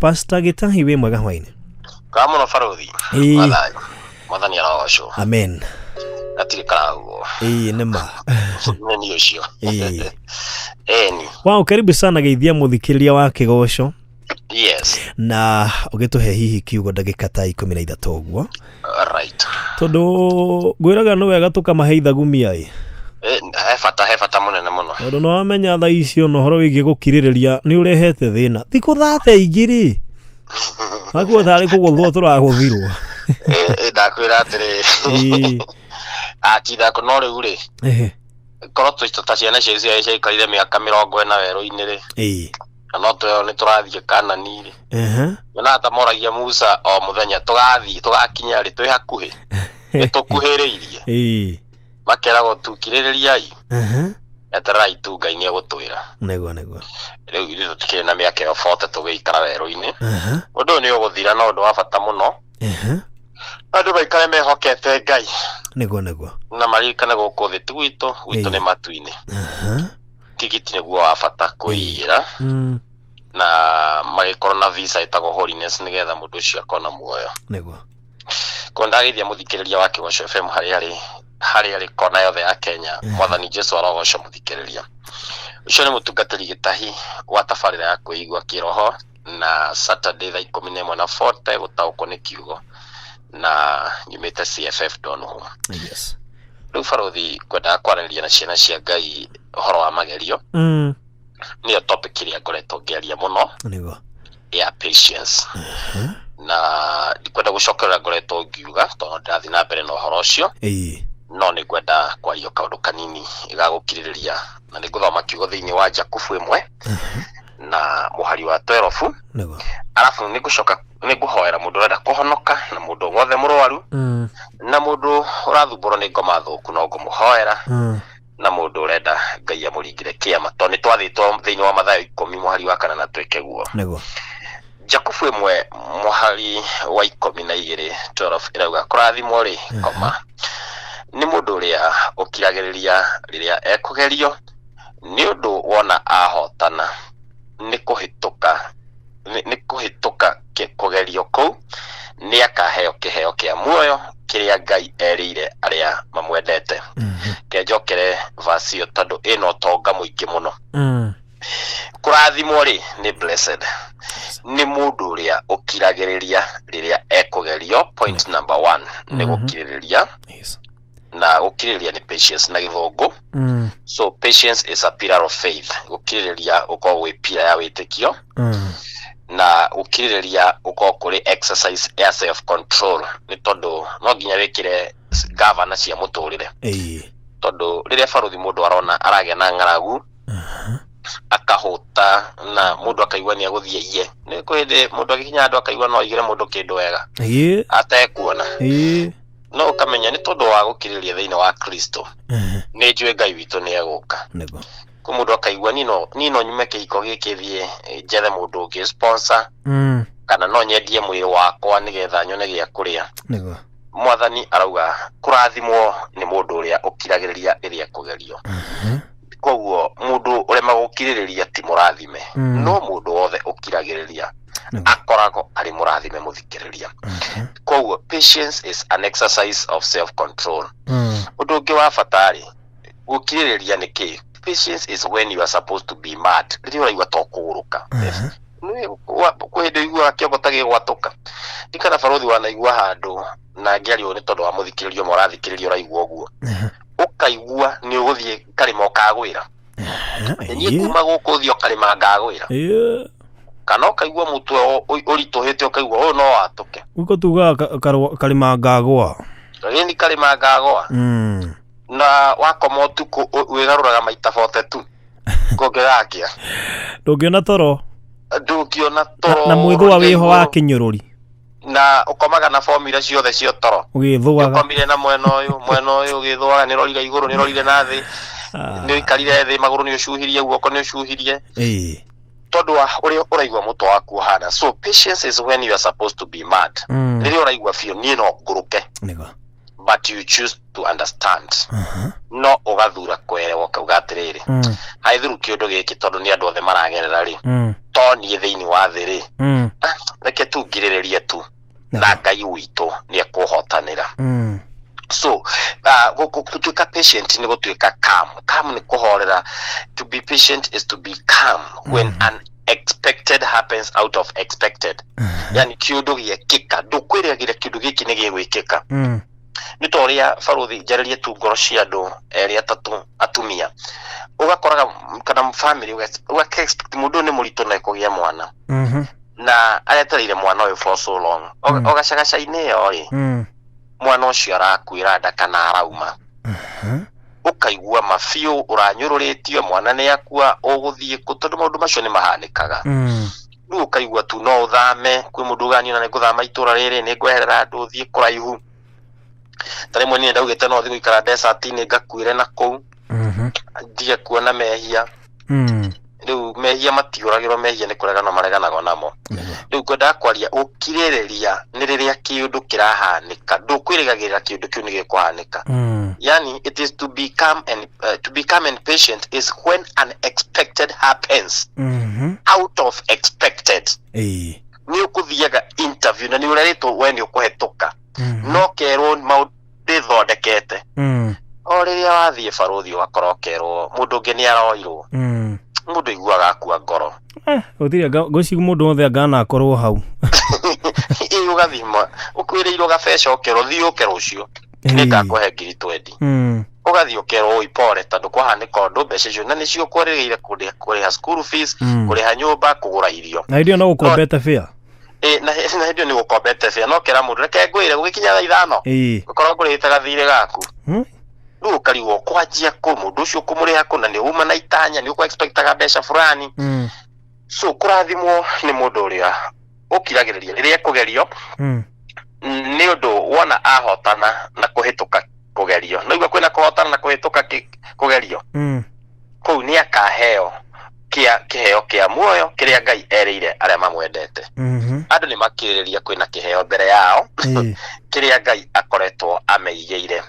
Pastor Gĩtahi, wĩ mwega hwainĩ? Kaa mũno barothi. Ĩĩ. Wathayũ. Mwathani arogocwo. Amen. Gatirĩ karagwo. Ĩĩ, nĩ ma. Nĩ niĩ ũcio. Ĩĩ. Ĩni. Wow, karibu sana geithia mũthikĩrĩria wa kĩgoco. Yes. Na ũgĩtũhe hihi kiugo ndagĩka ta 13 ũguo. Right. Tondũ ngwĩraga nĩ wega tũkamahe ithagumia ĩ. He bata mũnene mũno. Tondũ nĩ wamenya thaa icio na ũhoro wĩgiĩ gũkirĩrĩria nĩ ũrehete thĩna. Thikũ thate igĩrĩ. Nakuo tarĩ kũgũthwo tũragũthirwo. Ndakwĩra atĩrĩrĩ. Atithako no rĩu rĩ. Korwo twĩ ta ciana cia Isiraeli ciaikarire mĩaka 40 werũ-inĩ rĩ. Na no twĩrwo nĩ tũrathiĩ Kanani rĩ. Nyonaga ta moragia Musa o mũthenya, tũgathiĩ tũgakinya rĩ, twĩ hakuhĩ, nĩ tũkuhĩrĩirie? Makeragwo tu kirĩrĩriai, etererai tu, Ngai nĩ egũtwĩra. Nĩguo. Rĩu ithuĩ tũtikĩrĩ na mĩaka ĩyo 40 tũgĩikara werũ-inĩ. Ũndũ ũyũ nĩ ũgũthira na ũndũ wa bata mũno, andũ maikare mehokete Ngai Nĩguo. na maririkane gũkũ thĩ ti gwitũ, gwitũ nĩ matu-inĩ. Tigiti nĩguo wa bata kwĩigĩra na magĩkorwo na visa ĩtagwo holiness nĩgetha mũndũ ũcio akona muoyo. Ko ndagĩthia mũthikĩrĩria wa Kĩgoco FM harĩa arĩ kona yothe ya Kenya. Mwathani Jesu arogocwo. Mũthikĩrĩria ũcio nĩ mũtungatĩri Gĩtahi wa tabarĩra ya kwĩigua kĩroho na Saturday thaa 11 na 40 gũtaũkwo nĩ kiugo, na nyumĩte CFF Donholm. Rĩu barothi, ngwendaga kwaranĩria na ciana cia Ngai ũhoro wa magerio. Nĩyo topic ĩrĩa ngoretwo ngĩaria mũno ya patience, na ndikwenda gũcokerera ngoretwo ngiuga tondũ ndĩrathiĩ na mbere na ũhoro ũcio. No nĩ ngwenda kwaria kaũndũ kanini ga gũkirĩrĩria, na nĩ ngũthoma kiugo thĩinĩ wa Jakubu 1 na mũhari wa 12. Arabu nĩ ngũcoka nĩ ngũhoera mũndũ ũrenda kũhonoka na mũndũ wothe mũrwaru na mũndũ ũrathumbũrwo nĩ ngoma thũku, no ngũmũhoera, na mũndũ ũrenda Ngai amũringĩre kĩama, tondũ nĩ twathĩtwo thĩinĩ wa Mathayo 10 mũhari wa 4 na twĩke guo. Jakubu 1 mũhari wa 12, 12, ĩrauga, kũrathimwo rĩ, koma, nĩ mũndũ ũrĩa ũkiragĩrĩria rĩrĩa ekũgerio, nĩ ũndũ wona ahotana nĩ kũhĩtũka nĩ kũhĩtũka kũgerio kũu, nĩ akaheo kĩheo kĩa muoyo kĩrĩa Ngai erĩire arĩa mamwendete. Kenjokere verse ĩyo tondũ ĩna ũtonga mũingĩ mũno. Kũrathimwo rĩ, nĩ blessed, nĩ mũndũ ũrĩa ũkiragĩrĩria rĩrĩa ekũgerio. Point number one nĩ gũkirĩrĩria. Na gũkirĩrĩria nĩ patience na Gĩthũngũ. So patience is a pillar of faith. Gũkirĩrĩria gũkoragwo gwĩ pillar ya wĩtĩkio. Na gũkirĩrĩria gũkoragwo kũrĩ exercise ya self control, nĩ tondũ no nginya wĩkĩre gavana cia mũtũrĩre. Tondũ rĩrĩa barothi mũndũ arona aragĩa na ng'aragu, akahũta, na mũndũ akaigua nĩ agũthiĩ iye, nĩ kwĩ hĩndĩ mũndũ agĩkinya handũ akaigua no aigĩre mũndũ kĩndũ wega atekuona. No ũkamenya nĩ tondũ wa gũkirĩrĩria thĩinĩ wa Kristo, nĩ njũĩ Ngai witũ nĩ egũka. Kwĩ mũndũ akaigua niĩ no nyume kĩhiko gĩkĩ, thiĩ njethe mũndũ ũngĩ sponsor, kana no nyendie mwĩrĩ wakwa nĩgetha nyone gĩa kũrĩa. Mwathani arauga kũrathimwo nĩ mũndũ ũrĩa ũkiragĩrĩria rĩrĩa ekũgerio. Koguo mũndũ ũrema gũkirĩrĩria ti mũrathime. No mũndũ wothe ũkiragĩrĩria akoragwo arĩ mũrathime, mũthikĩrĩria. Koguo patience is an exercise of self control. Ũndũ ũngĩ wa bata rĩ, gũkirĩrĩria nĩ kĩ? Patience is when you are supposed to be mad, rĩrĩa ũraigua to kũgũrũka. Kwĩ hĩndĩ ũiguaga kĩongo ta gĩgwatũka ndikana barothi wanaigua handũ na ngĩario, nĩ tondũ wa mũthikĩrĩrio ũmwe ũrathikĩrĩria ũraigua ũguo, ũkaigua nĩ ũgũthiĩ karĩma ũkagwĩra. Nĩ niĩ kuma gũkũ thiĩ ũkarĩma ngagwĩra. Kana ũkaigua mũtwe ũritũhĩte, ũkaigua ũyũ no watũke. Guko tugaga karĩma ngagwa. Rĩni karĩma ngagwa. Na wakoma ũtukũ wĩgarũraga maita 42 kũngĩgakĩa. Ndũngĩona toro. Ndũngĩona toro. Na mwĩthũa wĩho wa kĩnyũrũri. Na ũkomaga na formula ciothe cia toro. Ũgĩthũaga. Ũkomire na mwena ũyũ, mwena ũyũ, ũgĩthũaga, nĩ ũrorire igũrũ, nĩ ũrorire na thĩ, nĩ ũikarire thĩ, magũrũ nĩ ũcuhirie, guoko nĩ ũcuhirie, tondũ wa ũrĩa ũraigua mũtwe waku ũhana. So patience is when you are supposed to be mad, rĩrĩa ũraigua biũ niĩ no ngũrũke, but you choose to understand. No ũgathura kwerewa, ũkauga atĩrĩrĩ, haithuru kĩũndũ gĩkĩ, tondũ nĩ andũ othe maragerera rĩ, to niĩ thĩinĩ wa thĩ rĩ. Ah, Reke tu ngirĩrĩrie tu na Ngai witũ nĩ ekũhotanĩra. So gũtuĩka patient nĩ gũtuĩka calm. Calm nĩ kũhorera. To be patient is to be calm when unexpected happens out of expected. Yani kĩũndũ gĩekĩka ndũkwĩrĩgagĩra kĩũndũ gĩkĩ nĩ gĩgwĩkĩka. Nĩ ta ũrĩa, barũthi, njarĩrie tu ngoro cia andũ erĩ atatũ atumia, ũgakoraga kana family ũgaka expect mũndũ ũyũ nĩ mũritũ na ekũgĩa mwana na aretereire mwana ũyũ for so long. O gacagaca-inĩ ĩyo rĩ, mwana ũcio arakuĩra nda kana arauma. Ũkaigua mabiũ ũranyũrũrĩtio, mwana nĩ akua, ũgũthiĩ kũ? Tondũ maũndũ macio nĩ mahanĩkaga. Rĩu ũkaigua tu no ũthame. Kwĩ mũndũ ugaga, "Niĩ ona nĩ ngũthama itũra rĩrĩ, nĩ ngweherera andũ, thiĩ kũraihu." Ta rĩmwe niĩ ndaugĩte no thiĩ gũikara desert-inĩ, ngakuĩre na kũu, ndige kuona mehia. Rĩu mehia matiũragĩrwo, mehia nĩ kũregana mareganagwo namo. Rĩu ngwendaga kwaria ũkirĩrĩria nĩ rĩrĩa kĩũndũ kĩrahanĩka ndũkwĩrĩgagĩrĩra kĩũndũ kĩu nĩ gĩkũhanĩka. Yani it is to become and to become and patient is when unexpected happens out of expected. Nĩ ũkũthiaga interview na nĩ ũrerĩtwo we nĩ ũkũhetũka, no kerwo maũndũ ndĩthondekete. O rĩrĩa wathiĩ, barũthi, ũgakora ũkerwo mũndũ ũngĩ nĩ aroirwo. Mũndũ aiguaga akua ngoro. Gũtirĩ ngwĩciria mũndũ wothe angana akorwo hau. Ĩ, ũgathima ũkwĩrĩirwo gabeca, ũkerwo thiĩ ũke rũciũ, nĩ ngakũhe 20,000. Ũgathiĩ ũkerwo, "Oi, pole, tondũ kwahanĩka ũndũ, mbeca icio na nĩcio ũkwerĩgĩire kũrĩha school fees, kũrĩha nyũmba, kũgũra irio." Na hĩndĩ ĩyo no gũkombete bĩa. Ĩ, na hĩndĩ ĩyo nĩ gũkombete bĩa, no kera mũndũ, "Reke ngwĩre, gũgĩkinya thaa 5 ũkorwo ngũrĩhĩte gathirĩ gaku." Rĩu ũkarigwo kwanjia kũ, mũndũ ũcio ũkũmũrĩha kũ, na nĩ uma na itanya, nĩ ũkũ expectaga mbeca fulani. So kũrathimwo nĩ mũndũ ũrĩa ũkiragĩrĩria rĩrĩa ekũgerio, nĩ ũndũ wona ahotana na kũhĩtũka kũgerio. Naigua kwĩna kũhotana na kũhĩtũka kũgerio kũu, nĩ akaheo kĩa kĩheo kĩa muoyo kĩrĩa Ngai erĩire arĩa mamwendete. Andũ nĩ makirĩrĩria, kwĩna kĩheo mbere yao kĩrĩa Ngai akoretwo ameigĩire.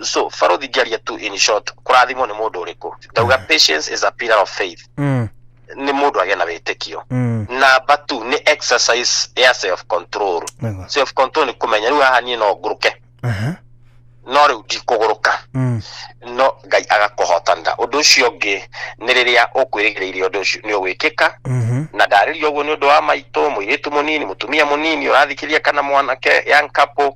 So barũthi, ngĩaria tu in short, kũrathimwo nĩ mũndũ ũrĩkũ? Ndauga patience is a pillar of faith. Nĩ mũndũ agĩe na wĩtĩkio. Number two nĩ exercise ya self control. Self control nĩ kũmenya rĩu haha niĩ no ngũrũke, no rĩu ndikũgũrũka. No Ngai agakũhotanĩra. Ũndũ ũcio ũngĩ nĩ rĩrĩa ũkwĩrĩgĩrĩire ũndũ ũcio nĩ ũgwĩkĩka. Na ndarĩria ũguo nĩ ũndũ wa maitũ, mũirĩtu mũnini, mũtumia mũnini ũrathikĩrĩria, kana mwanake, young couple.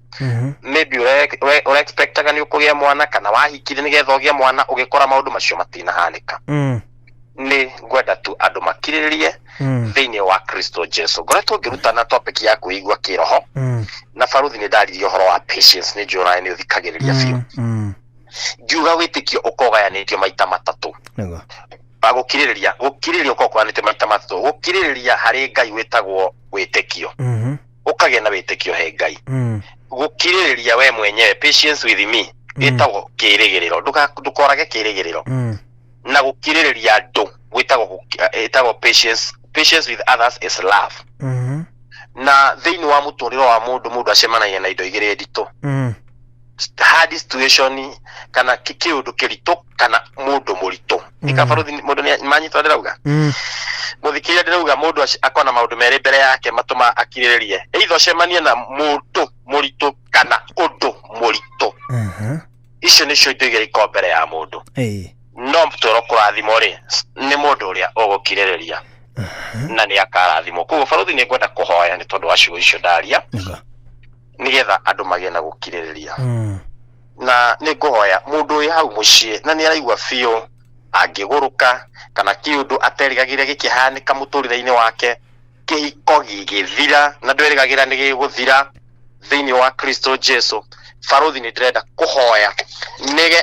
Maybe ũre expectaga nĩ ũkũgĩa mwana, kana wahikire nĩgetha ũgĩe mwana, ũgĩkora maũndũ macio matinahanĩka. Nĩ ngwenda tu andũ makirĩrĩrie thĩinĩ wa Kristo Jesu. Ngoretwo ngĩrutana topic ya kwĩigua kĩroho na barũthi nĩ ndaririe ũhoro wa patience. Nĩ njũĩ nĩ ũthikagĩrĩria biũ. Ngiuga wĩtĩkio ũkogayanĩtio maita matatũ. Gũkirĩrĩria, gũkirĩrĩria ũkogayanĩtio maita matatũ. Gũkirĩrĩria harĩ Ngai wĩtagwo wĩtĩkio. Ũkagĩa na wĩtĩkio he Ngai. Gũkirĩrĩria we mwenyewe, patience with me, ĩtagwo kĩĩrĩgĩrĩro. Ndũkorage kĩĩrĩgĩrĩro. Na gũkirĩrĩria andũ gwĩtagwo ĩtagwo patience. Patience with others is love. Na thĩinĩ wa mũtũrĩre wa mũndũ, mũndũ acemanagia na indo igĩrĩ nditũ, hard situation kana kĩũndũ kĩritũ kana mũndũ mũritũ. Ikabaruthi mũndũ nĩ manyitwo ndĩrauga. Mũthikĩrĩria, ndĩrauga mũndũ akona maũndũ merĩ mbere yake matũma akirĩrĩrie, either ũcemanie na mũndũ mũritũ kana ũndũ mũritũ. Icio nĩcio indo igĩrĩ ikoragwo mbere ya mũndũ. No twĩrwo kũrathimwo rĩ, nĩ mũndũ ũrĩa ũgũkirĩrĩria na nĩ akarathimwo. Koguo baruthi, nĩ ngwenda kũhoya nĩ tondũ wa ciugo icio ndaria, nĩgetha andũ magĩe na gũkirĩrĩria. Na nĩ ngũhoya mũndũ wĩ hau mũciĩ na nĩ araigua biũ angĩgũrũka, kana kĩũndũ aterĩgagĩrĩra gĩkĩhanĩka mũtũrĩre-inĩ wake, kĩhiko gĩgĩthira na ndwerĩgagĩra nĩ gĩgũthira, thĩinĩ wa Kristo Jesu, baruthi, nĩ ndĩrenda kũhoya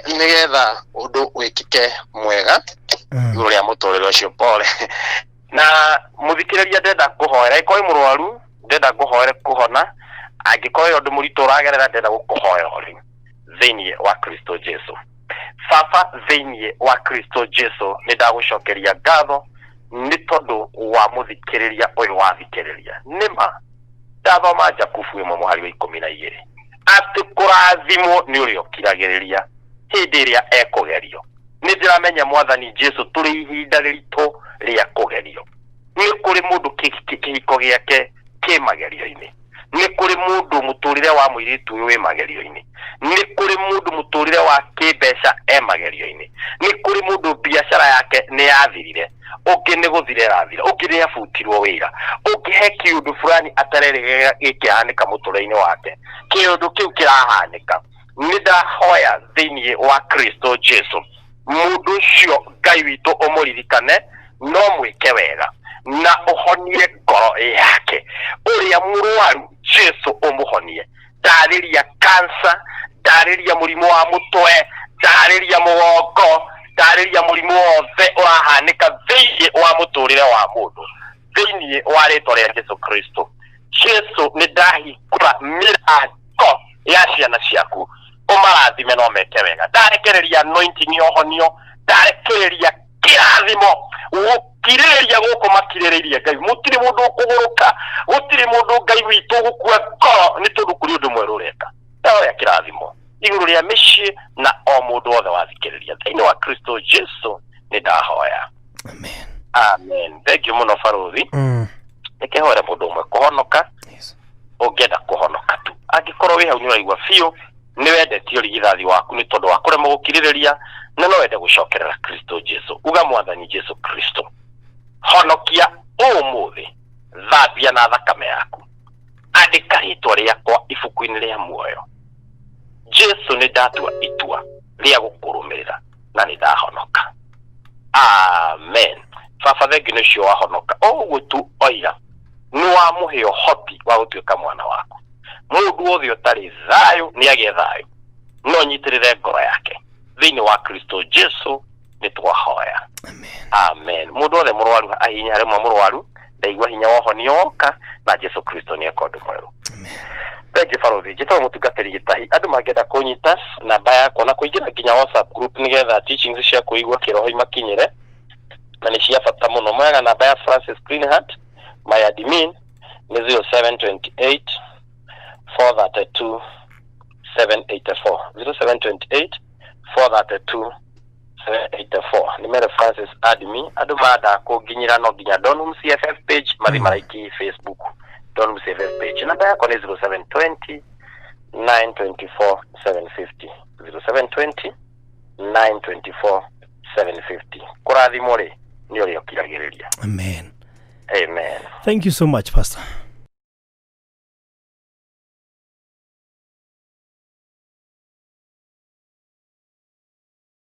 nĩgetha ũndũ wĩkĩke mwega igũrũ rĩa mũtũrĩre ũcio. Pole na mũthikĩrĩria, ndĩrenda kũhoera. Angĩkorwo wĩ mũrwaru, ndĩrenda ngũhoere kũhona. Angĩkorwo wĩ ũndũ mũritũ ũragerera, ndĩrenda gũkũhoera o rĩu thĩinĩ wa Kristo Jesu. Baba, thĩinĩ wa Kristo Jesu, nĩ ndagũcokeria ngatho nĩ tondũ wa mũthikĩrĩria ũyũ wathikĩrĩria. Nĩma ndathoma Jakubu 1 mũhari wa 12 atĩ kũrathimwo nĩ ũrĩa ũkiragĩrĩria hĩndĩ ĩrĩa ekũgerio. Nĩ ndĩramenya, Mwathani Jesu, tũrĩ ihinda rĩritũ rĩa kũgerio. Nĩ kũrĩ mũndũ kĩhiko gĩake. Kĩ magerio-inĩ. Nĩ kũrĩ mũndũ mũtũrĩre wa mũirĩtu ũyũ wĩ magerio-inĩ. Nĩ kũrĩ mũndũ mũtũrĩre wa kĩmbeca e magerio-inĩ. Nĩ kũrĩ mũndũ biacara yake nĩ yathirire. Ũngĩ nĩ gũthira ĩrathira. Ũngĩ nĩ abutirwo wĩra. Ũngĩ he kĩũndũ fulani atarerĩgĩrĩra gĩkĩhanĩka mũtũrĩre-inĩ wake. Kĩũndũ kĩu kĩrahanĩka. Nĩ ndahoya thĩinĩ wa Kristo Jesu. Mũndũ ũcio Ngai witũ ũmũririkane no mwĩke wega na ũhonie ngoro yake. Ũrĩa mũrwaru Jesu ũmũhonie. Ndarĩria cancer, ndarĩria mũrimũ wa mũtwe, ndarĩria mũgongo, ndarĩria mũrimũ wothe ũrahanĩka thĩinĩ wa mũtũrĩre wa mũndũ, thĩinĩ wa rĩtwa rĩa Jesu Kristo. Jesu nĩ ndahingũra mĩrango ya ciana ciaku, ũmarathime no meke wega. Ndarekereria anointing ya ũhonio, ndarekereria kĩrathimo gũkirĩrĩria gũkũ makirĩrĩirie Ngai. Mũtirĩ mũndũ ũkũgũrũka, gũtirĩ mũndũ Ngai witũ ũgũkua ngoro nĩ tondũ kũrĩ ũndũ mwerũ ũreka. Ndahoya kĩrathimo igũrũ rĩa mĩciĩ na o mũndũ wothe wathikĩrĩria thĩinĩ wa Kristo Jesu nĩ ndahoya. Amen. Amen. Thank you mũno barũthi. Reke hoere mũndũ ũmwe kũhonoka. Ũngĩenda kũhonoka tu, angĩkorwo wĩ hau nĩ ũraigua biũ nĩ wendetie ũrigithathi waku nĩ tondũ wa kũremwo gũkirĩrĩria na no wende gũcokerera Kristo Jesu, uga Mwathani Jesu Kristo, honokia ũmũthĩ, thambia na thakame yaku, andĩka rĩtwa rĩakwa ibuku-inĩ rĩa muoyo. Jesu, nĩ ndatua itua rĩa gũkũrũmĩrĩra na nĩ ndahonoka. Amen. Baba, thengi nĩ ũcio wahonoka. O ũguo tu oiga nĩ wamũhe ũhoti wa gũtuĩka mwana waku. Mũndũ wothe ũtarĩ thayũ nĩ agĩe thayũ, no nyitĩrĩre ngoro yake thĩinĩ wa Kristo Jesu nĩ twahoya. Amen. Amen. Mũndũ wothe mũrwaru ahihinya harĩ mwe mũrwaru, ndaigua hinya wa ũhonio woka na Jesu Kristo nĩ eka ũndũ mwerũ. Thank you barũthi. Njĩtagwo mũtungatĩri Gĩtahi. Andũ mangĩenda kũnyita namba yakwa na kũingĩra nginya WhatsApp group nĩgetha teachings cia kũigua kĩroho imakinyĩre na nĩ cia bata mũno. Moyaga namba ya Francis Greenheart, my admin nĩ 0728 432 784, 0728 432 784 nĩ Mary Francis admin. Andũ manda kũnginyĩra no nginya Donholm CFF page mathi maraiki Facebook Donholm CFF page. Namba yakwa nĩ 0720 924 750, 0720 924 750. Kũrathimwo rĩ nĩ ũrĩa ũkiragĩrĩria. Amen. Amen. Thank you so much, Pastor.